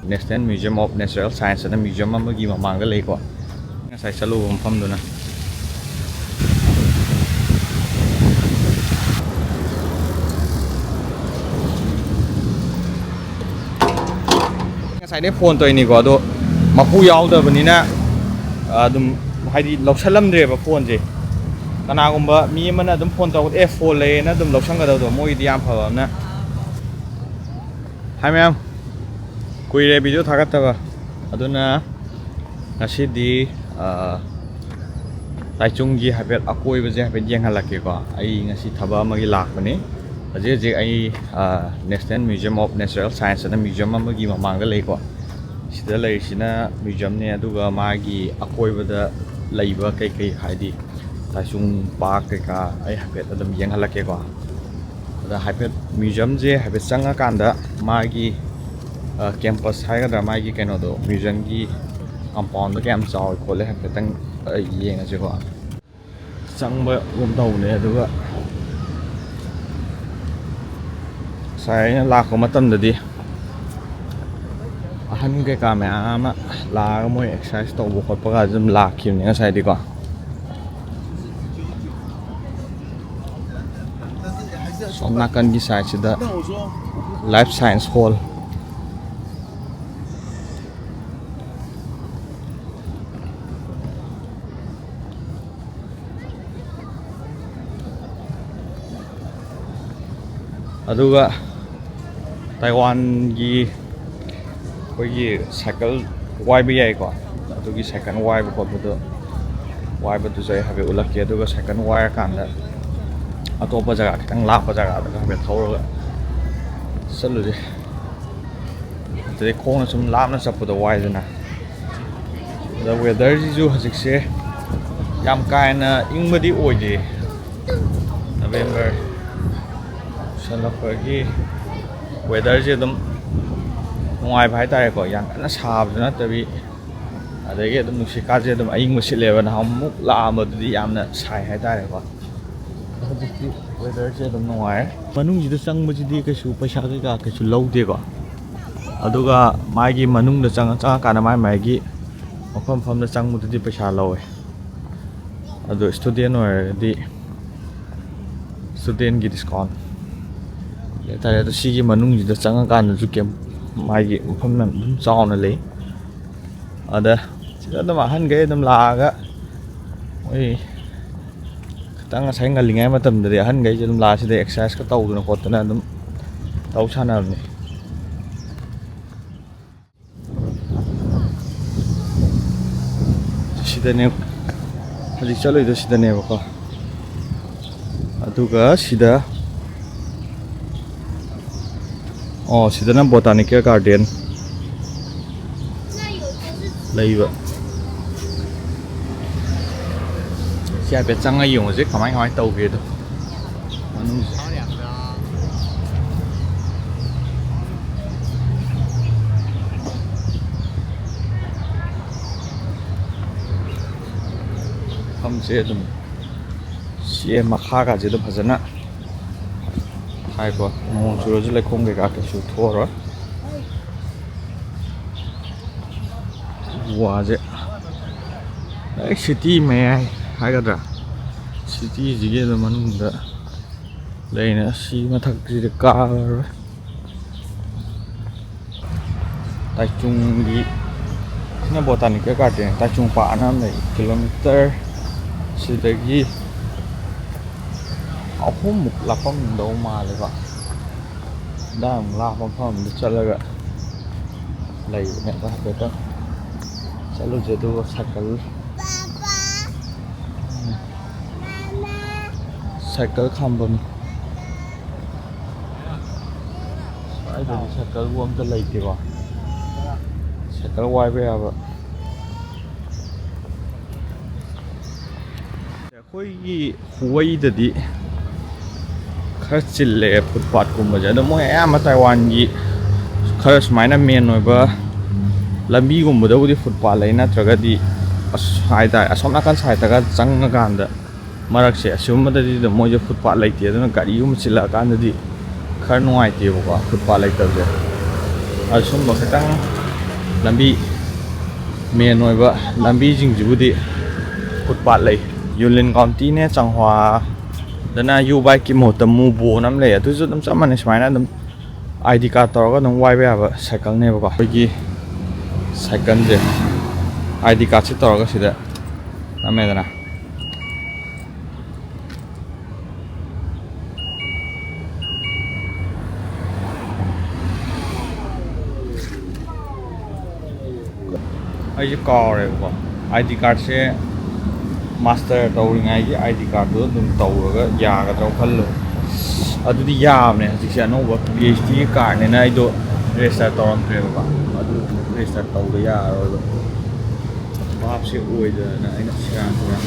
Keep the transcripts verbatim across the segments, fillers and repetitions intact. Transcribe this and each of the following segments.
National Museum of Natural Science ꯑꯅ museum ꯑꯃꯒꯤ ꯃꯃꯥꯡꯗ ꯂꯩꯀꯣ, ꯉꯁꯥꯏ ꯆꯠꯂꯨꯕ ꯃꯐꯝꯗꯨꯅ꯫ ꯉꯁꯥꯏꯗꯩ ꯐꯣꯟ ꯇꯧꯔꯤꯅꯤꯀꯣ, ꯑꯗꯣ ꯃꯄꯨ ꯌꯥꯎꯗꯕꯅꯤꯅ ꯑꯗꯨꯝ, ꯍꯥꯏꯗꯤ, ꯂꯧꯁꯜꯂꯝꯗ꯭ꯔꯦꯕ ꯐꯣꯟꯁꯦ꯫ ꯀꯅꯥꯒꯨꯝꯕ ꯃꯤ ꯑꯃꯅ ꯑꯗꯨꯝ ꯐꯣꯟ ꯇꯧꯕꯗ, "ꯑꯦ, ꯐꯣꯟ ꯂꯩꯌꯦꯅ" ꯑꯗꯨꯝ ꯂꯧꯁꯟꯒꯗꯕꯗꯣ, ꯃꯣꯏꯒꯤꯗꯤ ꯌꯥꯝ ꯐꯕ ꯑꯃꯅ꯫ ꯍꯥꯏ ꯃꯌꯥꯝ, ꯀꯨꯏꯔꯦ ꯚꯤꯗꯤꯑꯣ ꯊꯥꯒꯠꯇꯕ꯫ ꯑꯗꯨꯅ ꯉꯁꯤꯗꯤ, ꯑ, ꯇꯥꯏꯆꯨꯡꯒꯤ ꯍꯥꯏꯐꯦꯠ ꯑꯀꯣꯏꯕꯁꯦ ꯍꯥꯏꯐꯦꯠ ꯌꯦꯡꯍꯜꯂꯛꯀꯦꯀꯣ꯫ ꯑꯩ ꯉꯁꯤ ꯊꯕꯛ ꯑꯃꯒꯤ ꯂꯥꯛꯄꯅꯤ꯫ ꯍꯧꯖꯤꯛ ꯍꯧꯖꯤꯛ ꯑꯩ, ꯑ, National Museum of Natural Science ꯑꯅ museum ꯑꯃꯒꯤ ꯃꯃꯥꯡꯗ ꯂꯩꯀꯣ꯫ ꯁꯤꯗ ꯂꯩꯔꯤꯁꯤꯅ museumꯅꯦ, ꯑꯗꯨꯒ ꯃꯥꯒꯤ ꯑꯀꯣꯏꯕꯗ ꯂꯩꯕ ꯀꯩꯀꯩ, ꯍꯥꯏꯗꯤ ꯇꯥꯏꯆꯨꯡ park ꯀꯩꯀꯥ ꯑꯩ ꯍꯥꯏꯐꯦꯠ ꯑꯗꯨꯝ ꯌꯦꯡꯍꯜꯂꯛꯀꯦꯀꯣ꯫ ꯑꯗ ꯍꯥꯏꯐꯦꯠ museumꯁꯦ ꯍꯥꯏꯐꯦꯠ ꯆꯪꯉꯀꯥꯟꯗ ꯃꯥꯒꯤ, ꯑ, campus ꯍꯥꯏꯒꯗ꯭ꯔꯥ, ꯃꯥꯒꯤ ꯀꯩꯅꯣꯗꯣ, museumꯒꯤ compoundꯗꯣ ꯀꯌꯥꯝ ꯆꯥꯎꯋꯤ ꯈꯣꯠꯂꯤ ꯍꯥꯏꯐꯦꯠꯇꯪ, ꯑ, ꯌꯦꯡꯉꯁꯤꯀꯣ꯫ ꯆꯪꯕꯒꯨꯝ ꯇꯧꯕꯅꯦ꯫ ꯑꯗꯨꯒ ꯉꯁꯥꯏ ꯑꯩꯅ ꯂꯥꯛꯄ ꯃꯇꯝꯗꯗꯤ ꯑꯍꯟ ꯀꯩꯀꯥ ꯃꯌꯥꯝ ꯑꯃ ꯂꯥꯛꯑꯒ ꯃꯣꯏ exercise ꯇꯧꯕ ꯈꯣꯠꯄꯒ ꯑꯗꯨꯝ ꯂꯥꯛꯈꯤꯕꯅꯦ ꯉꯁꯥꯏꯗꯤꯀꯣ꯫ ꯁꯣꯝ ꯅꯥꯀꯟꯒꯤ sideꯁꯤꯗ Life Science Hall꯫ ꯑꯗꯨꯒ ꯇꯥꯏꯋꯥꯟꯒꯤ ꯑꯩꯈꯣꯏꯒꯤ ꯁꯥꯏꯀꯜ ꯋꯥꯏꯕ ꯌꯥꯏꯀꯣ, ꯑꯗꯨꯒꯤ ꯁꯥꯏꯀꯜ ꯋꯥꯏꯕ ꯈꯣꯠꯄꯗꯣ, ꯋꯥꯏꯕꯗꯨꯁꯨ ꯑꯩ ꯍꯥꯏꯐꯦꯠ ꯎꯠꯂꯛꯀꯦ꯫ ꯑꯗꯨꯒ ꯁꯥꯏꯀꯜ ꯋꯥꯏꯔꯀꯥꯟꯗ ꯑꯇꯣꯞꯄ ꯖꯒꯥ, ꯈꯤꯇꯪ ꯂꯥꯞꯄ ꯖꯒꯥꯗꯒ ꯍꯥꯏꯐꯦꯠ ꯊꯧꯔꯒ ꯆꯠꯂꯨꯁꯦ꯫ ꯑꯗꯩ ꯈꯣꯡꯅ ꯁꯨꯝ ꯂꯥꯞꯅ ꯆꯠꯄꯗꯣ ꯋꯥꯏꯗꯅ꯫ ꯑꯗ weatherꯁꯤꯁꯨ ꯍꯧꯖꯤꯛꯁꯦ ꯌꯥꯝ ꯀꯥ ꯍꯦꯟꯅ ꯏꯪꯕꯗꯤ ꯑꯣꯏꯗꯦ꯫ November ꯌꯧꯁꯜꯂꯛꯄꯒꯤ weatherꯁꯦ ꯑꯗꯨꯝ ꯅꯨꯡꯉꯥꯏꯕ ꯍꯥꯏꯇꯥꯔꯦꯀꯣ, ꯌꯥꯝ ꯀꯟꯅ ꯁꯥꯕꯁꯨ ꯅꯠꯇꯕꯤ꯫ ꯑꯗꯒꯤ ꯑꯗꯨꯝ ꯅꯨꯡꯁꯤꯠꯀꯥꯁꯦ ꯑꯗꯨꯝ ꯑꯏꯪꯕ ꯁꯤꯠꯂꯦꯕ꯫ ꯅꯍꯥꯟꯃꯨꯛ ꯂꯥꯛꯑꯝꯕꯗꯨꯗꯤ ꯌꯥꯝꯅ ꯁꯥꯏ ꯍꯥꯏꯇꯥꯔꯦꯀꯣ꯫ ꯍꯧꯖꯤꯛꯇꯤ weatherꯁꯦ ꯑꯗꯨꯝ ꯅꯨꯡꯉꯥꯏꯔꯦ꯫ ꯃꯅꯨꯡꯁꯤꯗ ꯆꯪꯕꯁꯤꯗꯤ ꯀꯩꯁꯨ ꯄꯩꯁꯥ ꯀꯩꯀꯥ ꯀꯩꯁꯨ ꯂꯧꯗꯦꯀꯣ꯫ ꯑꯗꯨꯒ ꯃꯥꯒꯤ ꯃꯅꯨꯡꯗ ꯆꯪꯉ ꯆꯪꯉꯀꯥꯟꯗ ꯃꯥꯏ ꯃꯥꯏꯒꯤ ꯃꯐꯝ ꯃꯐꯝꯗ ꯆꯪꯕꯗꯨꯗꯤ ꯄꯩꯁꯥ ꯂꯧꯋꯦ꯫ ꯑꯗꯣ ꯏꯁꯇꯨꯗꯦꯟ ꯑꯣꯏꯔꯒꯗꯤ ꯏꯁꯇꯨꯗꯦꯟꯒꯤ ꯗꯤꯁꯀꯥꯎꯟ ꯍꯥꯏꯇꯥꯔꯦ꯫ ꯑꯗꯣ ꯁꯤꯒꯤ ꯃꯅꯨꯡꯁꯤꯗ ꯆꯪꯉꯀꯥꯟꯗꯁꯨ ꯀꯦꯝ ꯃꯥꯒꯤ ꯃꯐꯝ ꯑꯗꯨꯝ ꯆꯥꯎꯅ ꯂꯩ꯫ ꯑꯗ ꯁꯤꯗ ꯑꯗꯨꯝ ꯑꯍꯟꯈꯩ ꯑꯗꯨꯝ ꯂꯥꯛꯑꯒ ꯃꯣꯏ ꯈꯤꯇꯪ ꯉꯁꯥꯏ ꯉꯜꯂꯤꯉꯩ ꯃꯇꯝꯗꯗꯤ ꯑꯍꯟꯈꯩꯁꯦ ꯑꯗꯨꯝ ꯂꯥꯛꯑ ꯁꯤꯗ ꯑꯦꯛꯁꯔꯁꯥꯏꯁꯀ ꯇꯧꯗꯅ ꯈꯣꯠꯇꯅ ꯑꯗꯨꯝ ꯇꯧ ꯁꯥꯟꯅꯕꯅꯤ꯫ ꯁꯤꯗꯅꯦ ꯍꯧꯖꯤꯛ ꯆꯠꯂꯨꯏꯗꯣ, ꯁꯤꯗꯅꯦꯕꯀꯣ꯫ ꯑꯗꯨꯒ ꯁꯤꯗ, ꯑꯣ, ꯁꯤꯗꯅ ꯕꯣꯇꯥꯅꯤꯀꯦꯜ ꯒꯥꯔꯗꯦꯟ ꯂꯩꯕ꯫ ꯁꯤ ꯍꯥꯏꯐꯦꯠ ꯆꯪꯉ ꯌꯦꯡꯉꯨꯁꯦ, ꯀꯃꯥꯏ ꯀꯃꯥꯏ ꯇꯧꯒꯦꯗꯣ ꯃꯅꯨꯡꯁꯦ꯫ ꯃꯐꯝꯁꯦ ꯑꯗꯨꯝ ꯁꯤ ꯃꯈꯥꯒꯁꯦ ꯑꯗꯨꯝ ꯐꯖꯅ ꯍꯥꯏꯀꯣ, ꯅꯣꯡ ꯆꯨꯔꯁꯨ ꯂꯩꯈꯣꯝ ꯀꯩꯀꯥ ꯀꯩꯁꯨ ꯊꯣꯛꯑꯔꯣꯏ꯫ ꯎ ꯋꯥꯁꯦ ꯍꯦꯛ ꯁꯤꯇꯤ ꯃꯌꯥꯏ ꯍꯥꯏꯒꯗ꯭ꯔꯥ, ꯁꯤꯇꯤꯁꯤꯒꯤ ꯑꯗꯨꯝ ꯃꯅꯨꯡꯗ ꯂꯩꯅ꯫ ꯑꯁꯤ ꯃꯊꯛꯁꯤꯗꯤ ꯀꯥꯔꯔꯣꯏ꯫ ꯇꯥꯏꯆꯨꯡꯒꯤ ꯁꯤꯅ ꯕꯣꯇꯥꯅꯤꯀꯦꯜ ꯒꯥꯔꯗꯦꯟ, ꯇꯥꯏꯆꯨꯡ ꯄꯥꯛ ꯑꯅ ꯑꯃ ꯂꯩ꯫ ꯀꯤꯂꯣꯃꯤꯇꯔ ꯁꯤꯗꯒꯤ ꯑꯍꯨꯝꯃꯨꯛ ꯂꯥꯞꯄꯝꯗꯧ ꯃꯥꯜꯂꯦꯕ꯫ ꯑꯗꯥꯏꯃꯨꯛ ꯂꯥꯞꯄ ꯃꯐꯝ ꯑꯃꯗ ꯆꯠꯂꯒ ꯂꯩꯕꯅꯦ꯫ ꯑꯗꯣ ꯍꯥꯏꯐꯦꯠꯇꯪ ꯆꯠꯂꯨꯁꯦ꯫ ꯑꯗꯨꯒ ꯁꯥꯏꯀꯜ, ꯁꯥꯏꯀꯜ ꯈꯥꯝꯕꯝ꯫ ꯁ꯭ꯋꯥꯏꯗꯗꯤ ꯁꯥꯏꯀꯜꯕꯨ ꯑꯝꯇ ꯂꯩꯇꯦꯀꯣ꯫ ꯁꯥꯏꯀꯜ ꯋꯥꯏꯕ ꯌꯥꯕ꯫ ꯑꯩꯈꯣꯏꯒꯤ ꯍꯨꯋꯩꯗꯗꯤ ꯈꯔ ꯆꯤꯜꯂꯦ ꯐꯨꯠꯄꯥꯠꯀꯨꯝꯕꯁꯦ꯫ ꯑꯗꯣ ꯃꯣꯏ ꯑꯌꯥꯝꯕ ꯇꯥꯏꯋꯥꯟꯒꯤ ꯈꯔ ꯁꯨꯃꯥꯏꯅ ꯃꯦꯟ ꯑꯣꯏꯕ ꯂꯝꯕꯤꯒꯨꯝꯕꯗꯕꯨꯗꯤ ꯐꯨꯠꯄꯥꯠ ꯂꯩ, ꯅꯠꯇ꯭ꯔꯒꯗꯤ ꯑꯁ ꯍꯥꯏꯇꯥꯔꯦ, ꯑꯁꯣꯝ ꯅꯥꯀꯟ ꯁꯥꯏꯠꯇꯒ ꯆꯪꯉꯀꯥꯟꯗ ꯃꯔꯛꯁꯦ ꯑꯁꯤꯒꯨꯝꯕꯗꯗꯤ ꯑꯗꯨꯝ ꯃꯣꯏꯁꯦ ꯐꯨꯠꯄꯥꯠ ꯂꯩꯇꯦ꯫ ꯑꯗꯨꯅ ꯒꯥꯔꯤꯒꯨꯝꯕ ꯆꯤꯜꯂꯛꯑꯀꯥꯟꯗꯗꯤ ꯈꯔ ꯅꯨꯡꯉꯥꯏꯇꯦꯕꯀꯣ ꯐꯨꯠꯄꯥꯠ ꯂꯩꯇꯕꯁꯦ꯫ ꯑꯁꯨꯝꯕ ꯈꯤꯇꯪ ꯂꯝꯕꯤ ꯃꯦꯟ ꯑꯣꯏꯕ ꯂꯝꯕꯤꯁꯤꯡꯁꯤꯕꯨꯗꯤ ꯐꯨꯠꯄꯥꯠ ꯂꯩ꯫ ꯌꯨꯂꯤꯟ ꯀꯥꯎꯟꯇꯤꯅꯦ, ꯆꯪꯍ꯭ꯋꯥꯗꯅ ꯌꯨ ꯕꯥꯏꯛꯀꯤ ꯃꯍꯨꯠꯇ ꯃꯨꯕꯣꯅ ꯑꯃ ꯂꯩ, ꯑꯗꯨꯁꯨ ꯑꯗꯨꯝ ꯆꯞ ꯃꯥꯟꯅꯩ꯫ ꯁꯨꯃꯥꯏꯅ ꯑꯗꯨꯝ ꯑꯥꯏ ꯗꯤ ꯀꯥꯔꯗ ꯇꯧꯔꯒ ꯑꯗꯨꯝ ꯋꯥꯏꯕ ꯌꯥꯕ ꯁꯥꯏꯀꯜꯅꯦꯕꯀꯣ꯫ ꯑꯩꯈꯣꯏꯒꯤ ꯁꯥꯏꯀꯜꯁꯦ ꯑꯥꯏ ꯗꯤ ꯀꯥꯔꯗꯁꯦ ꯇꯧꯔꯒ ꯁꯤꯗ ꯅꯝꯃꯦꯗꯅ꯫ ꯑꯩꯁꯦ ꯀꯥꯎꯔꯦꯕꯀꯣ, I D ꯀꯥꯔꯗꯁꯦ master ꯇꯧꯔꯤꯉꯩꯒꯤ I D ꯀꯥꯔꯗꯇꯨ ꯑꯗꯨꯝ ꯇꯧꯔꯒ ꯌꯥꯒꯗ꯭ꯔꯥ ꯈꯜꯂꯨ꯫ ꯑꯗꯨꯗꯤ ꯌꯥꯕꯅꯦ꯫ ꯍꯧꯖꯤꯛꯁꯦ ꯑꯅꯧꯕ ꯄꯤ ꯑꯩꯆ ꯗꯤꯒꯤ ꯀꯥꯔꯗꯅꯤꯅ ꯑꯩꯗꯣ ꯔꯦꯖꯤꯁꯇꯔ ꯇꯧꯔꯝꯗ꯭ꯔꯦꯕꯀꯣ꯫ ꯑꯗꯨ ꯔꯦꯖꯤꯁꯇꯔ ꯇꯧꯗ ꯌꯥꯔꯔꯣꯏꯕ꯫ ꯚꯥꯞꯁꯦ ꯑꯣꯏꯗꯗꯅ ꯑꯩꯅ ꯁꯦꯔꯥꯟ ꯇꯨꯔꯥꯟ꯫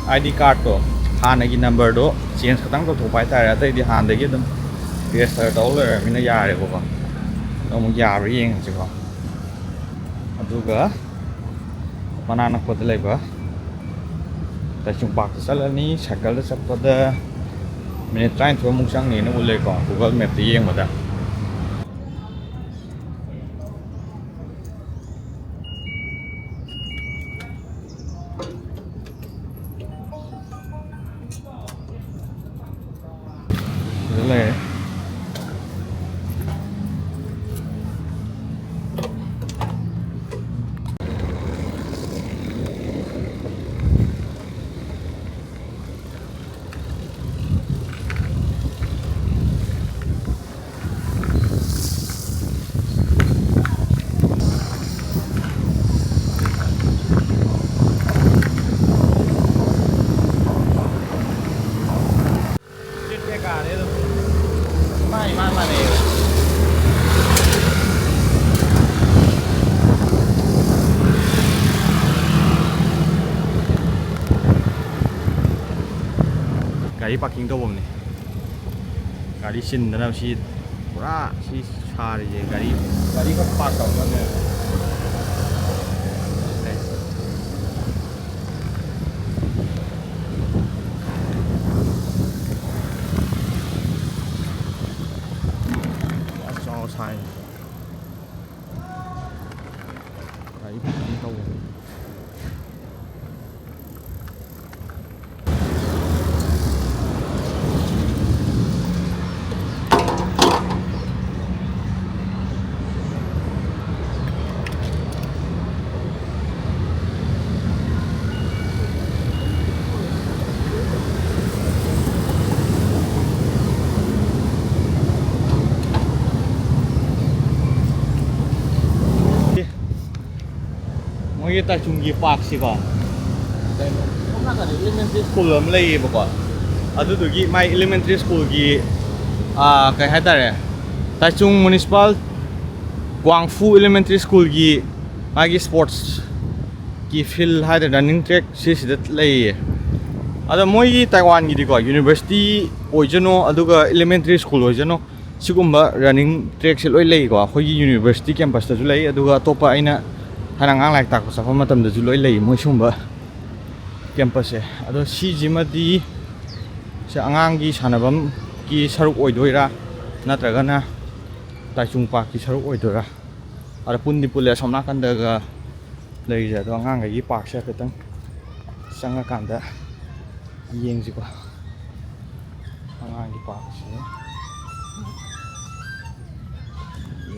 ꯑꯥꯏ ꯗꯤ ꯀꯥꯔꯗꯇꯣ ꯍꯥꯟꯅꯒꯤ ꯅꯝꯕꯔꯗꯣ ꯆꯦꯟꯖ ꯈꯛꯇꯪ ꯇꯧꯊꯣꯛꯄ ꯍꯥꯏꯇꯥꯔꯦ꯫ ꯑꯇꯩꯗꯤ ꯍꯥꯟꯅꯗꯒꯤ ꯑꯗꯨꯝ ꯔꯦꯖꯤꯁꯇꯔ ꯇꯧ ꯂꯩꯔꯕꯅꯤꯅ ꯌꯥꯔꯦꯕꯀꯣ꯫ ꯑꯗꯣ ꯑꯃꯨꯛ ꯌꯥꯕ꯭ꯔꯥ ꯌꯦꯡꯉꯁꯤꯀꯣ꯫ ꯑꯗꯨꯒ ꯃꯅꯥꯛ ꯅꯛꯄꯗ ꯂꯩꯕ ꯇꯥꯏꯆꯨꯡ ꯄꯥꯛꯇ ꯆꯠꯂꯅꯤ꯫ ꯁꯥꯏꯀꯜꯗ ꯆꯠꯄꯗ ꯃꯤꯅꯤꯠ ꯇꯔꯥꯅꯤꯊꯣꯏꯃꯨꯛ ꯆꯪꯅꯤꯅ ꯎꯠꯂꯦꯀꯣ, ꯒꯨꯒꯜ ꯃꯦꯞꯇ ꯌꯦꯡꯕꯗ꯫ ꯁꯤꯗ ꯂꯩꯔꯦ꯫ ꯁꯤꯠ ꯀꯩꯀꯥꯗꯤ ꯑꯗꯨꯝ ꯏꯃꯥꯟ ꯏꯃꯥꯟ ꯃꯥꯟꯅꯩꯌꯦꯕ꯫ ꯒꯥꯔꯤ ꯄꯥꯔꯀꯤꯡ ꯇꯧꯐꯝꯅꯤ꯫ ꯒꯥꯔꯤ ꯆꯤꯟꯗꯅꯕ ꯁꯤ ꯄꯨꯔꯥ ꯁꯤ ꯁꯥꯔꯤꯁꯦ ꯒꯥꯔꯤ, ꯒꯥꯔꯤ ꯈꯛ ꯄꯥꯔꯛ ꯇꯧꯅꯕꯅꯦ꯫ ꯑꯩꯈꯣꯏꯒꯤ ꯇꯥꯏꯆꯨꯡꯒꯤ ꯄꯥꯔꯛꯁꯤꯀꯣ, ꯁꯣꯝ ꯅꯥꯀꯟꯗ ꯏꯂꯤꯃꯦꯟꯇ꯭ꯔꯤ ꯁ꯭ꯀꯨꯜ ꯑꯃ ꯂꯩꯌꯦꯕꯀꯣ, ꯑꯗꯨꯗꯨꯒꯤ ꯃꯥꯏ ꯏꯂꯤꯃꯦꯟꯇ꯭ꯔꯤ ꯁ꯭ꯀꯨꯜꯒꯤ, ꯑꯥ, ꯀꯩ ꯍꯥꯏꯇꯥꯔꯦ, ꯇꯥꯏꯆꯨꯡ ꯃ꯭ꯌꯨꯅꯤꯁꯤꯄꯥꯜ ꯒ꯭ꯋꯥꯡꯐꯨ ꯏꯂꯤꯃꯦꯟꯇ꯭ꯔꯤ ꯁ꯭ꯀꯨꯜꯒꯤ ꯃꯥꯒꯤ ꯁ꯭ꯄꯣꯔꯠꯁꯀꯤ ꯐꯤꯜ ꯍꯥꯏꯗ꯭ꯔꯥ, ꯔꯟꯅꯤꯡ ꯇ꯭ꯔꯦꯛ ꯁꯤꯁꯤꯗ ꯂꯩꯌꯦ꯫ ꯑꯗꯣ ꯃꯣꯏꯒꯤ ꯇꯥꯏꯋꯥꯟꯒꯤꯗꯤꯀꯣ, ꯌꯨꯅꯤꯚꯔꯁꯤꯇꯤ ꯑꯣꯏꯖꯅꯣ, ꯑꯗꯨꯒ ꯏꯂꯤꯃꯦꯟꯇ꯭ꯔꯤ ꯁ꯭ꯀꯨꯜ ꯑꯣꯏꯖꯅꯣ, ꯁꯤꯒꯨꯝꯕ ꯔꯟꯅꯤꯡ ꯇ꯭ꯔꯦꯛꯁꯦ ꯂꯣꯏ ꯂꯩꯀꯣ꯫ ꯑꯩꯈꯣꯏꯒꯤ ꯌꯨꯅꯤꯚꯔꯁꯤꯇꯤ ꯀꯦꯝꯄꯁꯇꯁꯨ ꯂꯩ, ꯑꯗꯨꯒ ꯑꯇꯣꯞꯄ ꯑꯩꯅ ꯊꯥꯏꯅ ꯑꯉꯥꯡ ꯂꯥꯏꯔꯤꯛ ꯇꯥꯛꯄ ꯆꯠꯄ ꯃꯇꯝꯗꯁꯨ ꯂꯣꯏ ꯂꯩ ꯃꯣꯏ ꯁꯤꯒꯨꯝꯕ ꯀꯦꯝꯄꯁꯁꯦ꯫ ꯑꯗꯣ ꯁꯤꯁꯤꯃꯗꯤ ꯁꯤ ꯑꯉꯥꯡꯒꯤ ꯁꯥꯟꯅꯐꯝꯒꯤ ꯁꯔꯨꯛ ꯑꯣꯏꯗꯣꯏꯔꯥ, ꯅꯠꯇ꯭ꯔꯒꯅ ꯇꯥꯏꯆꯨꯡ ꯄꯥꯔꯛꯀꯤ ꯁꯔꯨꯛ ꯑꯣꯏꯗꯣꯏꯔꯥ? ꯑꯗ ꯄꯨꯟꯗꯤ ꯄꯨꯜꯂꯦ ꯑꯁꯣꯝ ꯅꯥꯀꯟꯗꯒ ꯂꯩꯔꯤꯁꯦ꯫ ꯑꯗꯣ ꯑꯉꯥꯡꯈꯩꯒꯤ ꯄꯥꯔꯛꯁꯦ ꯍꯥꯏꯐꯦꯠꯇꯪ ꯆꯪꯉꯀꯥꯟꯗ ꯌꯦꯡꯁꯤꯀꯣ꯫ ꯑꯉꯥꯡꯒꯤ ꯄꯥꯔꯛꯁꯦ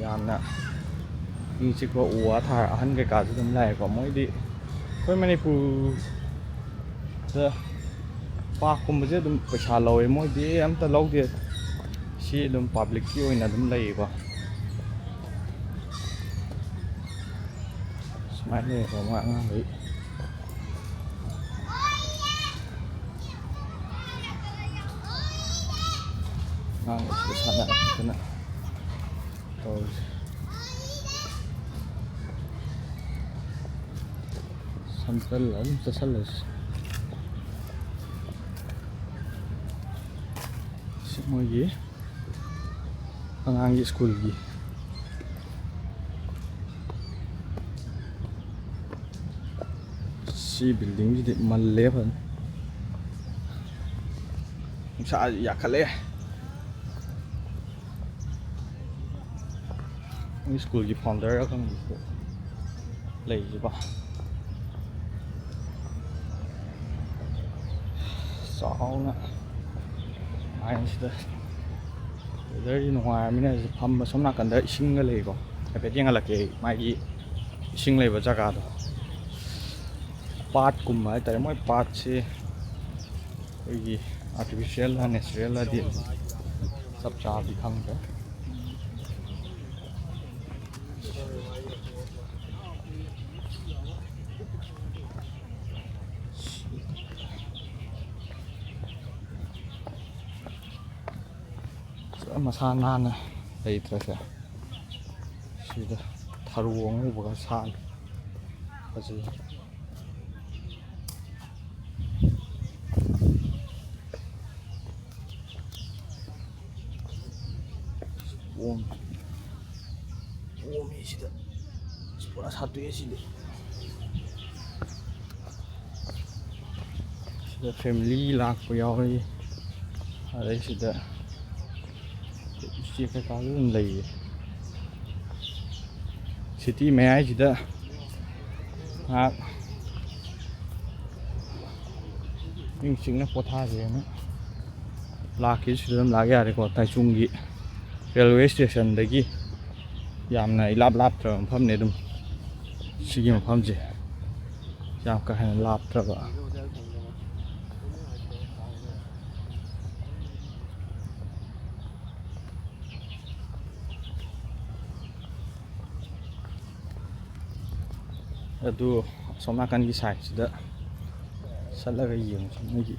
ꯌꯥꯝꯅ ꯏꯪ ꯆꯤꯛꯄ, ꯎ ꯋꯥ ꯊꯥꯔ ꯑꯍꯟ ꯀꯩꯀꯥꯁꯨ ꯑꯗꯨꯝ ꯂꯥꯛꯑꯦꯀꯣ꯫ ꯃꯣꯏꯗꯤ ꯑꯩꯈꯣꯏ ꯃꯅꯤꯄꯨꯔꯗ ꯄꯥꯔꯛꯀꯨꯝꯕꯁꯦ ꯑꯗꯨꯝ ꯄꯩꯁꯥ ꯂꯧꯋꯦ, ꯃꯣꯏꯗꯤ ꯑꯝꯇ ꯂꯧꯗꯦ꯫ ꯁꯤ ꯑꯗꯨꯝ ꯄꯕ꯭ꯂꯤꯛꯀꯤ ꯑꯣꯏꯅ ꯑꯗꯨꯝ ꯂꯩꯌꯦꯀꯣ꯫ ꯁꯨꯃꯥꯏꯅ ꯂꯩꯌꯦꯀꯣ ꯃꯣꯏ ꯑꯉꯥꯡꯈꯩ꯫ ꯑꯉꯥꯡ ꯑꯁꯤꯗ ꯁꯥꯟꯅꯔꯛꯇꯅ ꯇꯧꯔꯤꯁꯦ꯫ ꯁꯝꯇꯜ ꯑꯗꯨꯝ ꯆꯠꯁꯜꯂꯁꯤ꯫ ꯁꯤ ꯃꯣꯏꯒꯤ ꯑꯉꯥꯡꯒꯤ ꯁ꯭ꯀꯨꯜꯒꯤ꯫ ꯁꯤ ꯕꯤꯜꯗꯤꯡꯁꯤꯗꯤ ꯃꯜꯂꯦ ꯐꯖꯅ꯫ ꯅꯨꯡꯁꯥ ꯌꯥꯈꯠꯂꯛꯑꯦ꯫ ꯃꯣꯏ ꯁ꯭ꯀꯨꯜꯒꯤ ꯐꯥꯎꯟꯗꯔ ꯑꯈꯪꯕꯁꯤꯗ ꯂꯩꯔꯤꯁꯤꯀꯣ꯫ ꯆꯥꯎꯅ ꯃꯥꯏꯟꯁꯤꯗ꯫ ꯋꯦꯗꯔꯁꯤ ꯅꯨꯡꯉꯥꯏꯔꯃꯤꯅ ꯁꯤ ꯐꯝꯕ ꯁꯣꯝ ꯅꯥꯀꯟꯗ ꯏꯁꯤꯡꯒ ꯂꯩꯀꯣ꯫ ꯍꯥꯏꯐꯦꯠ ꯌꯦꯡꯍꯜꯂꯛꯀꯦ ꯑꯩ ꯃꯥꯒꯤ ꯏꯁꯤꯡ ꯂꯩꯕ ꯖꯒꯥꯗꯣ꯫ ꯄꯥꯠꯀꯨꯝꯕ ꯍꯥꯏꯇꯥꯔꯦ꯫ ꯃꯣꯏ ꯄꯥꯠꯁꯤ ꯑꯩꯈꯣꯏꯒꯤ ꯑꯥꯔꯇꯤꯐꯤꯁꯦꯜꯂ ꯅꯦꯆꯔꯦꯜꯂꯗꯤ ꯆꯞ ꯆꯥꯕꯗꯤ ꯈꯪꯗ꯭ꯔꯦ꯫ ꯃꯁꯥ ꯅꯥꯟꯅ ꯂꯩꯇ꯭ꯔꯁꯦ꯫ ꯁꯤꯗ ꯊꯔꯣ ꯑꯉꯧꯕꯒ ꯁꯥꯠꯂꯤ꯫ ꯐꯖꯩ꯫ ꯑꯣꯝ꯫ ꯑꯣꯝꯃꯤ ꯁꯤꯗ꯫ ꯑꯁ, ꯄꯨꯔꯥ ꯁꯥꯠꯇꯣꯛꯑꯦ ꯁꯤꯗꯤ꯫ ꯁꯤꯗ family ꯂꯥꯛꯄ ꯌꯥꯎꯔꯤ꯫ ꯑꯗꯩ ꯁꯤꯗ ꯎꯆꯦꯛ ꯀꯩꯀꯥꯁꯨ ꯑꯗꯨꯝ ꯂꯩꯌꯦ꯫ City ꯃꯌꯥꯏꯁꯤꯗ ꯉꯥꯏꯍꯥꯛ ꯏꯪ ꯆꯤꯛꯅ ꯄꯣꯊꯥꯁꯦꯅ ꯂꯥꯛꯀꯦꯁꯨ ꯑꯗꯨꯝ ꯂꯥꯛ ꯌꯥꯔꯦꯀꯣ꯫ ꯇꯥꯏꯆꯨꯡꯒꯤ railway stationꯗꯒꯤ ꯌꯥꯝꯅ ꯏꯂꯥꯞ ꯂꯥꯞꯇ꯭ꯔꯕ ꯃꯐꯝꯅꯦ꯫ ꯑꯗꯨꯝ ꯁꯤꯒꯤ ꯃꯐꯝꯁꯦ ꯌꯥꯝ ꯀꯥ ꯍꯦꯟꯅ ꯂꯥꯞꯇ꯭ꯔꯕ꯫ ꯑꯗꯨ ꯑꯁꯣꯝ ꯅꯥꯀꯟꯒꯤ sideꯁꯤꯗ ꯆꯠꯂꯒ ꯌꯦꯡꯉꯁꯤ ꯃꯣꯏꯒꯤ꯫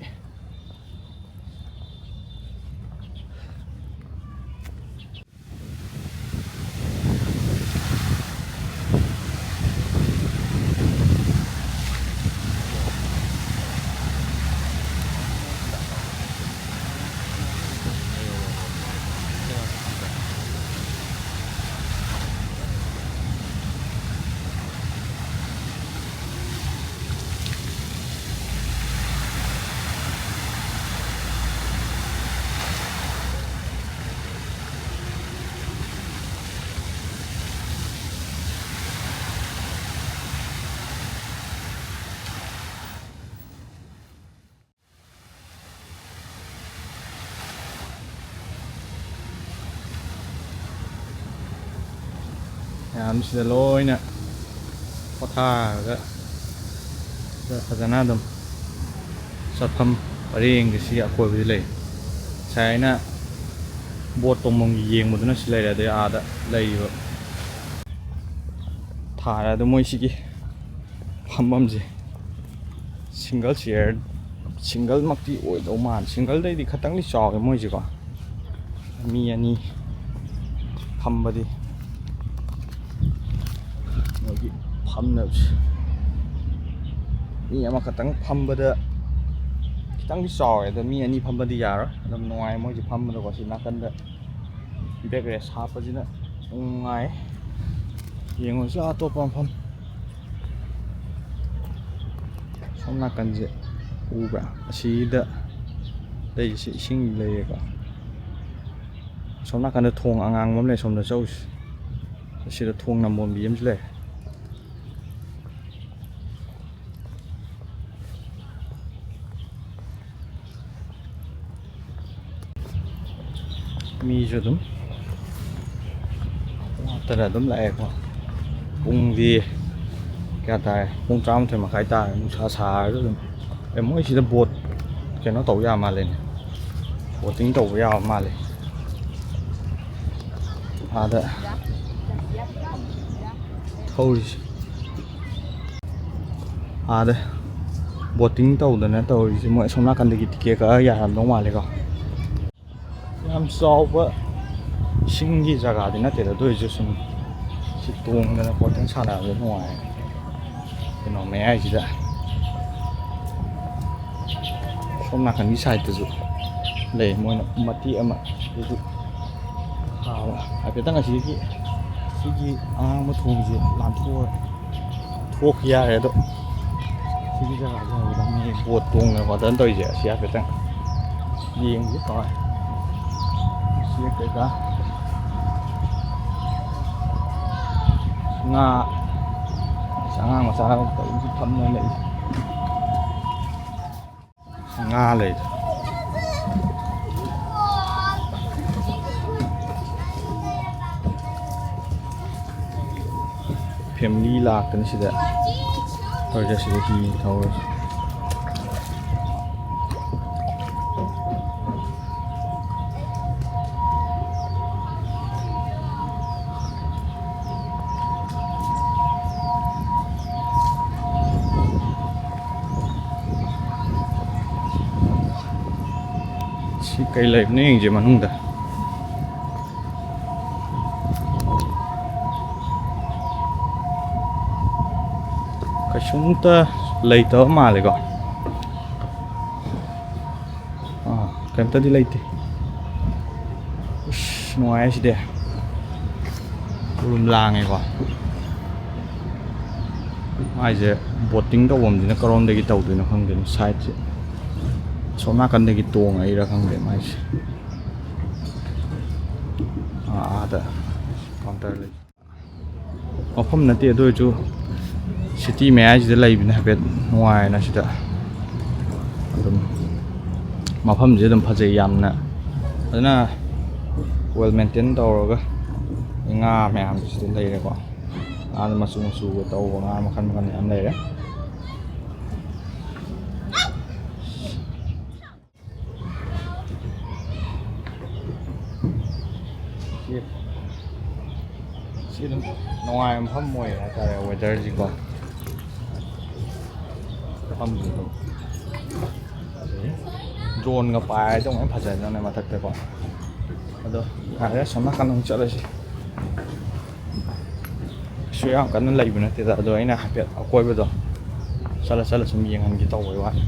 ꯃꯌꯥꯝꯁꯤꯗ ꯂꯣꯏꯅ ꯄꯣꯊꯥꯔꯒ ꯁꯤꯗ ꯐꯖꯅ ꯑꯗꯨꯝ ꯆꯠꯐꯝ ꯄꯔꯦꯡꯒꯤ ꯁꯤꯒꯤ ꯑꯀꯣꯏꯕꯗ ꯂꯩ꯫ ꯉꯁꯥꯏ ꯑꯩꯅ boat ꯇꯣꯡꯐꯝꯒꯤ ꯌꯦꯡꯕꯗꯨꯅ ꯁꯤ ꯂꯩꯔꯦ꯫ ꯑꯗꯩ ꯑꯥꯗ ꯂꯩꯔꯤꯕ ꯊꯥꯔ ꯑꯗꯣ ꯃꯣꯏ ꯁꯤꯒꯤ ꯐꯝꯐꯝꯁꯦ single chair, singleꯃꯛꯇꯤ ꯑꯣꯏꯗꯧ ꯃꯥꯜꯂꯦ꯫ Singleꯗꯩꯗꯤ ꯈꯇꯪꯗꯤ ꯆꯥꯎꯋꯦ ꯃꯣꯏꯁꯦꯀꯣ꯫ ꯃꯤ ꯑꯅꯤ ꯐꯝꯕꯗꯤ, ꯃꯣꯏꯒꯤ ꯐꯝꯅꯕꯁꯦ, ꯃꯤ ꯑꯃꯈꯛꯇꯪ ꯐꯝꯕꯗ ꯈꯤꯇꯪꯗꯤ ꯆꯥꯎꯋꯦ, ꯑꯗꯣ ꯃꯤ ꯑꯅꯤ ꯐꯝꯕꯗꯤ ꯌꯥꯔꯣꯏ꯫ ꯑꯗꯨꯝ ꯅꯨꯡꯉꯥꯏ ꯃꯣꯏꯁꯦ ꯐꯝꯕꯗꯀꯣ꯫ ꯁꯤ ꯅꯥꯀꯟꯗ back rest ꯍꯥꯞꯄꯁꯤꯅ ꯅꯨꯡꯉꯥꯏ꯫ ꯌꯦꯡꯉꯨꯁꯤ ꯑꯇꯣꯞꯄ ꯃꯐꯝ꯫ ꯁꯣꯝ ꯅꯥꯀꯟꯁꯦ ꯎꯕ꯭ꯔꯥ? ꯑꯁꯤꯗ ꯂꯩꯔꯤꯁꯦ ꯏꯁꯤꯡ ꯂꯩꯔꯦꯀꯣ꯫ ꯁꯣꯝ ꯅꯥꯀꯟꯗ ꯊꯣꯡ ꯑꯉꯥꯡꯕ ꯑꯃ ꯂꯩ꯫ ꯁꯣꯝꯗ ꯆꯧꯁꯤ꯫ ꯑꯁꯤꯗ ꯊꯣꯡ ꯅꯝꯕꯣꯝꯕꯤ ꯑꯃꯁꯨ ꯂꯩ꯫ ꯃꯤꯁꯨ ꯑꯗꯨꯝ ꯋꯥꯠꯇꯅ ꯑꯗꯨꯝ ꯂꯥꯛꯑꯦꯀꯣ꯫ ꯄꯨꯡꯗꯤ ꯀꯌꯥ ꯇꯥꯔꯦ? ꯄꯨꯡ ꯇꯔꯥꯃꯥꯊꯣꯏ ꯃꯈꯥꯏ ꯇꯥꯔꯦ꯫ ꯅꯨꯡꯁꯥ ꯁꯥꯔꯁꯨ ꯑꯗꯨꯝ꯫ ꯑꯦ, ꯃꯣꯏ ꯁꯤꯗ ꯕꯣꯠ ꯀꯩꯅꯣ ꯇꯧꯕ ꯌꯥꯕ ꯃꯥꯜꯂꯦꯅꯦ, ꯕꯣꯇꯤꯡ ꯇꯧꯕ ꯌꯥꯕ ꯃꯥꯜꯂꯦ꯫ ꯑꯥꯗ ꯊꯧꯔꯤꯁꯦ꯫ ꯑꯥꯗ ꯕꯣꯇꯤꯡ ꯇꯧꯗꯅ ꯇꯧꯔꯤꯁꯦ, ꯃꯣꯏ ꯑꯁꯣꯝ ꯅꯥꯀꯟꯗꯒꯤ ꯇꯤꯀꯦꯠ ꯀꯛꯑ ꯌꯥꯔꯝꯗꯧ ꯃꯥꯜꯂꯦꯀꯣ꯫ ꯌꯥꯝ ꯆꯥꯎꯕ ꯏꯁꯤꯡꯒꯤ ꯖꯒꯥꯗꯤ ꯅꯠꯇꯦꯗ, ꯑꯗꯨ ꯑꯣꯏꯔꯁꯨ ꯁꯨꯝ ꯁꯤ ꯇꯣꯡꯗꯅ ꯈꯣꯠꯇꯅ ꯁꯥꯟꯅꯕꯗ ꯅꯨꯡꯉꯥꯏ꯫ ꯀꯩꯅꯣ ꯃꯌꯥꯏꯁꯤꯗ ꯁꯣꯝ ꯅꯥꯀꯟꯒꯤ ꯁꯥꯏꯠꯇꯁꯨ ꯂꯩ, ꯃꯣꯏꯅ ꯃꯇꯦꯛ ꯑꯃ꯫ ꯑꯗꯨꯁꯨ ꯊꯥꯕ ꯍꯥꯏꯐꯦꯠꯇꯪ ꯑꯁꯤꯒꯤ ꯁꯤꯒꯤ ꯑꯉꯥꯡꯕ ꯊꯣꯡꯁꯦ ꯂꯥꯟꯊꯣꯛꯑ ꯊꯣꯛꯈꯤ ꯌꯥꯔꯦ꯫ ꯑꯗꯣ ꯁꯤꯒꯤ ꯖꯒꯥꯁꯦ ꯍꯧꯖꯤꯛ ꯃꯤ ꯕꯣꯠ ꯇꯣꯡꯗꯅ ꯈꯣꯠꯇꯅ ꯇꯧꯔꯤꯁꯦ ꯑꯁꯤ ꯍꯥꯏꯐꯦꯠꯇꯪ ꯌꯦꯡꯒꯦ ꯇꯧꯔꯦ꯫ ꯁꯤ ꯀꯩꯀꯥ ꯉꯥ, ꯑꯉꯥꯡ ꯃꯆꯥ ꯀꯩꯁꯨ ꯐꯝꯗꯅ ꯂꯩ꯫ ꯉꯥ ꯂꯩ꯫ ꯐꯦꯃꯤꯂꯤ ꯂꯥꯛꯇꯅ ꯁꯤꯗ ꯇꯧꯔꯤꯁꯦ, ꯁꯤꯗ ꯍꯤ ꯊꯧꯔꯁꯤ꯫ ꯁꯤ ꯀꯩ ꯂꯩꯕꯅꯣ ꯌꯦꯡꯁꯦ ꯃꯅꯨꯡꯗ꯫ ꯁꯨꯝꯇ ꯂꯩꯇꯕ ꯃꯥꯜꯂꯦꯀꯣ꯫ ꯑꯥ, ꯀꯩꯝꯇꯗꯤ ꯂꯩꯇꯦ꯫ ꯑꯁ, ꯅꯨꯡꯉꯥꯏꯌꯦ ꯁꯤꯗꯤ꯫ ꯎꯔꯨꯝ ꯂꯥꯡꯉꯦꯀꯣ꯫ ꯃꯥꯏꯁꯦ ꯕꯣꯇꯤꯡ ꯇꯧꯐꯝꯁꯤꯅ ꯀꯔꯣꯝꯗꯒꯤ ꯇꯧꯗꯣꯏꯅꯣ ꯈꯪꯗꯦꯅꯦ꯫ ꯁꯥꯏꯠꯁꯦ ꯑꯁꯣꯝ ꯅꯥꯀꯟꯗꯒꯤ ꯇꯣꯡꯉꯛꯏꯔꯥ ꯈꯪꯗꯦ ꯃꯥꯏꯁꯦ꯫ ꯑꯥ, ꯑꯥꯗ ꯀꯥꯎꯟꯇꯔ ꯂꯩ꯫ ꯃꯐꯝ ꯅꯠꯇꯦ, ꯑꯗꯨ ꯑꯣꯏꯔꯁꯨ ꯁꯤꯇꯤ ꯃꯌꯥꯏꯁꯤꯗ ꯂꯩꯕꯅ ꯍꯥꯏꯐꯦꯠ ꯅꯨꯡꯉꯥꯏꯅ꯫ ꯁꯤꯗ ꯑꯗꯨꯝ ꯃꯐꯝꯁꯦ ꯑꯗꯨꯝ ꯐꯖꯩ ꯌꯥꯝꯅ, ꯐꯖꯅ ꯋꯦꯜ ꯃꯦꯟꯇꯦꯟ ꯇꯧꯔꯒ ꯉꯥ ꯃꯌꯥꯝꯁꯤꯗ ꯂꯩꯔꯦꯀꯣ꯫ ꯉꯥꯗ ꯃꯆꯨ ꯃꯆꯨꯒ ꯇꯧꯕ ꯉꯥ ꯃꯈꯜ ꯃꯈꯜ ꯃꯌꯥꯝ ꯂꯩꯔꯦ꯫ ꯁꯤ, ꯁꯤ ꯑꯗꯨꯝ ꯅꯨꯡꯉꯥꯏꯕ ꯃꯐꯝ ꯑꯣꯏ ꯍꯥꯏꯇꯥꯔꯦ꯫ ꯋꯦꯗꯔꯁꯤꯀꯣ, ꯃꯐꯝꯁꯤ ꯑꯗꯨꯝ ꯐꯖꯩ꯫ ꯗ꯭ꯔꯣꯟꯒ ꯄꯥꯏꯔꯗꯤ ꯑꯃꯨꯛ ꯍꯦꯟꯅ ꯐꯖꯗꯧꯅꯦ ꯃꯊꯛꯇꯀꯣ꯫ ꯑꯗꯣ ꯌꯥꯔꯦ, ꯑꯁꯣꯝ ꯅꯥꯀꯟ ꯑꯃꯨꯛ ꯆꯠꯂꯁꯤ꯫ ꯀꯩꯁꯨ ꯌꯥꯝ ꯀꯟꯅ ꯂꯩꯕ ꯅꯠꯇꯦꯗ, ꯑꯗꯣ ꯑꯩꯅ ꯍꯥꯏꯐꯦꯠ ꯑꯀꯣꯏꯕꯗꯣ ꯆꯠꯂ ꯆꯠꯂ ꯁꯨꯝ ꯌꯦꯡꯍꯟꯒꯦ ꯇꯧꯕꯩ ꯋꯥꯅꯤ꯫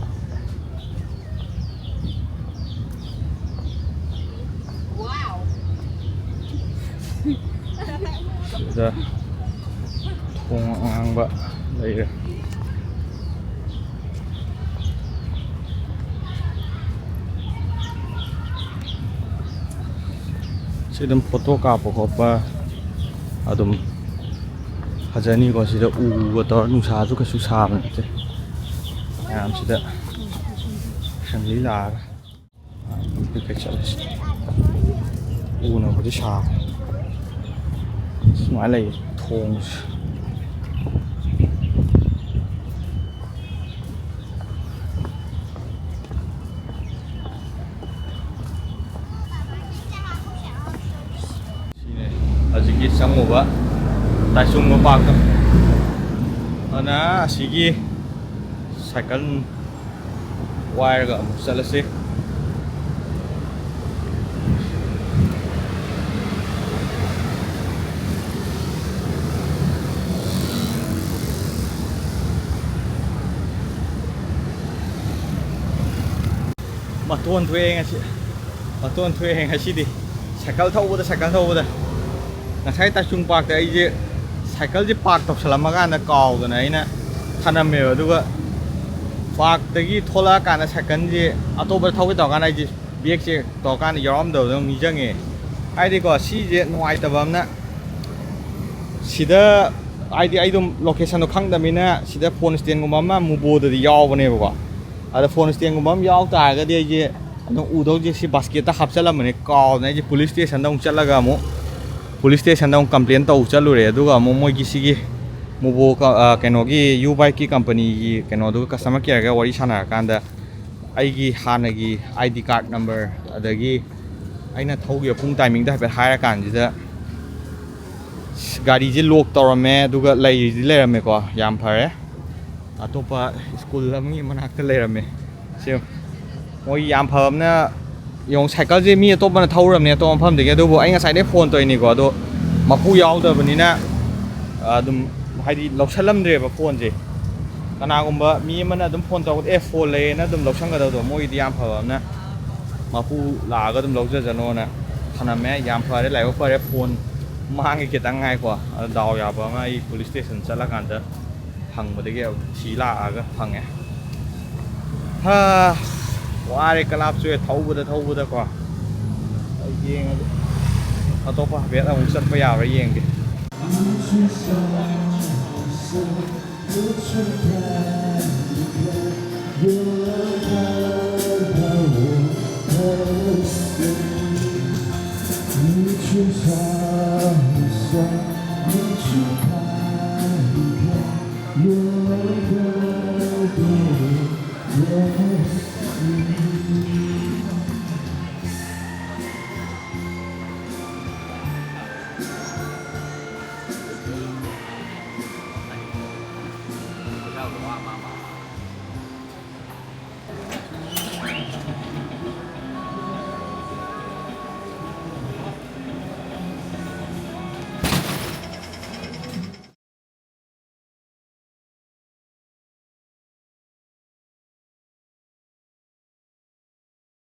ꯁꯤꯗ ꯊꯣꯡ ꯑꯉꯥꯡꯕ ꯂꯩꯔꯦ꯫ ꯁꯤ ꯑꯗꯨꯝ ꯐꯣꯇꯣ ꯀꯥꯞꯄ ꯈꯣꯠꯄ ꯑꯗꯨꯝ ꯐꯖꯅꯤꯀꯣ꯫ ꯁꯤꯗ ꯎꯒ ꯇꯧꯔ, ꯅꯨꯡꯁꯥꯁꯨ ꯀꯩꯁꯨ ꯁꯥꯕ ꯅꯠꯇꯦ꯫ ꯃꯌꯥꯝꯁꯤꯗ ꯐꯦꯃꯤꯂꯤ ꯂꯥꯛꯑꯒ ꯀꯩꯀꯩ ꯆꯠꯂꯁꯤ꯫ ꯎꯅꯕꯨꯗꯤ ꯁꯥꯕ꯫ ꯁꯨꯃꯥꯏꯅ ꯂꯩꯌꯦ ꯊꯣꯡꯁꯦ꯫ ꯁꯤꯅꯦ ꯍꯧꯖꯤꯛꯀꯤ ꯆꯪꯉꯨꯕ ꯇꯥꯏꯆꯨꯡꯕ ꯄꯥꯔꯛꯇꯣ꯫ ꯑꯗꯨꯅ ꯑꯁꯤꯒꯤ ꯁꯥꯏꯀꯜ ꯋꯥꯏꯔꯒ ꯑꯃꯨꯛ ꯆꯠꯂꯁꯤ꯫ ꯃꯇꯣꯟ ꯊꯣꯛꯑꯦ ꯉꯁꯤ꯫ ꯃꯇꯣꯟ ꯊꯣꯛꯑꯦ ꯉꯁꯤꯗꯤ꯫ ꯁꯥꯏꯀꯜ ꯊꯧꯕꯗ, ꯁꯥꯏꯀꯜ ꯊꯧꯕꯗ꯫ ꯉꯁꯥꯏ ꯇꯥꯏꯆꯨꯡ ꯄꯥꯔꯛꯇ ꯑꯩꯁꯦ ꯁꯥꯏꯀꯜꯁꯦ ꯄꯥꯔꯛ ꯇꯧꯁꯜꯂꯝꯃꯀꯥꯟꯗ ꯀꯥꯎꯗꯅ ꯑꯩꯅ ꯊꯅꯝꯃꯦꯕ꯫ ꯑꯗꯨꯒ ꯄꯥꯔꯛꯇꯒꯤ ꯊꯣꯛꯂꯛꯑꯀꯥꯟꯗ ꯁꯥꯏꯀꯜꯁꯦ ꯑꯇꯣꯞꯄꯗ ꯊꯧꯒꯦ ꯇꯧꯔꯀꯥꯟꯗ ꯑꯩꯁꯦ ꯕꯦꯒꯁꯦ ꯇꯧꯔꯀꯥꯟꯗ ꯌꯥꯎꯔꯝꯗꯕꯗꯣ ꯑꯃꯨꯛ ꯅꯤꯡꯁꯤꯡꯉꯦ꯫ ꯍꯥꯏꯗꯤꯀꯣ, ꯁꯤꯁꯦ ꯅꯨꯡꯉꯥꯏꯇꯕ ꯑꯃꯅ, ꯁꯤꯗ ꯍꯥꯏꯗꯤ ꯑꯩ ꯑꯗꯨꯝ ꯂꯣꯀꯦꯁꯟꯗꯣ ꯈꯪꯗꯕꯅꯤꯅ, ꯁꯤꯗ ꯐꯣꯟ ꯁ꯭ꯇꯦꯟꯒꯨꯝꯕ ꯑꯃ ꯃꯨꯕꯣꯗꯗꯤ ꯌꯥꯎꯕꯅꯦꯕꯀꯣ꯫ ꯑꯗ ꯐꯣꯟ ꯁ꯭ꯇꯦꯟꯒꯨꯝꯕ ꯑꯃ ꯌꯥꯎ ꯇꯥꯔꯒꯗꯤ ꯑꯩꯁꯦ ꯑꯗꯨꯝ ꯎꯗꯧꯁꯦ ꯁꯤ ꯕꯥꯁꯀꯦꯠꯇ ꯍꯥꯞꯆꯜꯂꯝꯕꯅꯦ, ꯀꯥꯎꯗꯅ ꯑꯩꯁꯦ ꯄꯨꯂꯤꯁ ꯁ꯭ꯇꯦꯁꯟꯗ ꯑꯃꯨꯛ ꯆꯠꯂꯒ ꯑꯃꯨꯛ ꯄꯨꯂꯤꯁ ꯁ꯭ꯇꯦꯁꯟꯗ ꯑꯃꯨꯛ ꯀꯝꯄ꯭ꯂꯦꯟ ꯇꯧ ꯆꯠꯂꯨꯔꯦ꯫ ꯑꯗꯨꯒ ꯑꯃꯨꯛ ꯃꯣꯏꯒꯤ ꯁꯤꯒꯤ ꯃꯨꯕꯣ ꯀ-, ꯑ, ꯀꯩꯅꯣꯒꯤ ꯌꯨ ꯕꯥꯏꯛꯀꯤ ꯀꯝꯄꯅꯤꯒꯤ ꯀꯩꯅꯣꯗꯨꯒ, ꯀꯁꯇꯃꯔ ꯀꯦꯌꯔꯒ ꯋꯥꯔꯤ ꯁꯥꯟꯅꯔꯀꯥꯟꯗ ꯑꯩꯒꯤ ꯍꯥꯟꯅꯒꯤ ꯑꯥꯏ ꯗꯤ ꯀꯥꯔꯠ ꯅꯝꯕꯔ, ꯑꯗꯒꯤ ꯑꯩꯅ ꯊꯧꯈꯤꯕ ꯄꯨꯡ ꯇꯥꯏꯃꯤꯡꯗꯣ ꯍꯥꯏꯐꯦꯠ ꯍꯥꯏꯔꯀꯥꯟꯁꯤꯗ ꯒꯥꯔꯤꯁꯦ ꯂꯣꯛ ꯇꯧꯔꯝꯃꯦ, ꯑꯗꯨꯒ ꯂꯩꯗꯤ ꯂꯩꯔꯝꯃꯦꯀꯣ꯫ ꯌꯥꯝ ꯐꯔꯦ꯫ ꯑꯇꯣꯞꯄ ꯁ꯭ꯀꯨꯜ ꯑꯃꯒꯤ ꯃꯅꯥꯛꯇ ꯂꯩꯔꯝꯃꯦ꯫ ꯁꯤ ꯃꯣꯏ ꯌꯥꯝ ꯐꯕ ꯑꯃꯅ, ꯌꯦꯡꯉꯨ, ꯁꯥꯏꯀꯜꯁꯦ ꯃꯤ ꯑꯇꯣꯞꯄꯅ ꯊꯧꯔꯝꯅꯦ, ꯑꯇꯣꯞꯄ ꯃꯐꯝꯗꯒꯤ꯫ ꯑꯗꯨꯕꯨ ꯑꯩ ꯉꯁꯥꯏꯗꯩ ꯐꯣꯟ ꯇꯧꯔꯤꯅꯤꯀꯣ, ꯑꯗꯣ ꯃꯄꯨ ꯌꯥꯎꯗꯕꯅꯤꯅ ꯑꯗꯨꯝ, ꯍꯥꯏꯗꯤ, ꯂꯧꯁꯜꯂꯝꯗ꯭ꯔꯦꯕ ꯐꯣꯟꯁꯦ꯫ ꯀꯅꯥꯒꯨꯝꯕ ꯃꯤ ꯑꯃꯅ ꯑꯗꯨꯝ ꯐꯣꯟ ꯇꯧꯔꯛꯄꯗ, "ꯑꯦ, ꯐꯣꯟ ꯂꯩꯌꯦꯅ" ꯑꯗꯨꯝ ꯂꯧꯁꯟꯒꯗꯕꯗꯣ, ꯃꯣꯏꯒꯤꯗꯤ ꯌꯥꯝ ꯐꯕ ꯑꯃꯅ ꯃꯄꯨ ꯂꯥꯛꯑꯒ ꯑꯗꯨꯝ ꯂꯧꯖꯖꯅꯣꯅ ꯊꯅꯝꯃꯦ꯫ ꯌꯥꯝ ꯐꯔꯦ, ꯂꯥꯏꯕꯛ ꯐꯔꯦ, ꯐꯣꯟ ꯃꯥꯡꯉꯦ ꯈꯤꯇꯪ ꯉꯥꯏꯀꯣ꯫ ꯑꯗꯣ ꯗꯥꯎ ꯌꯥꯕ ꯑꯃ, ꯑꯩ ꯄꯨꯂꯤꯁ ꯁ꯭ꯇꯦꯁꯟ ꯆꯠꯂꯀꯥꯟꯗ ꯐꯪꯕꯗꯒꯤ ꯊꯤ ꯂꯥꯛꯑꯒ ꯐꯪꯉꯦ꯫ ꯍꯥ, ꯋꯥꯔꯦ, ꯀꯂꯥꯞꯁꯨ ꯊꯧꯕꯗ ꯊꯧꯕꯗꯀꯣ꯫ ꯑꯩ ꯌꯦꯡꯉꯒꯦ, ꯑꯇꯣꯞꯄ ꯍꯥꯏꯐꯦꯠ ꯑꯃꯨꯛ ꯆꯠꯄ ꯌꯥꯕ꯭ꯔꯥ ꯌꯦꯡꯒꯦ꯫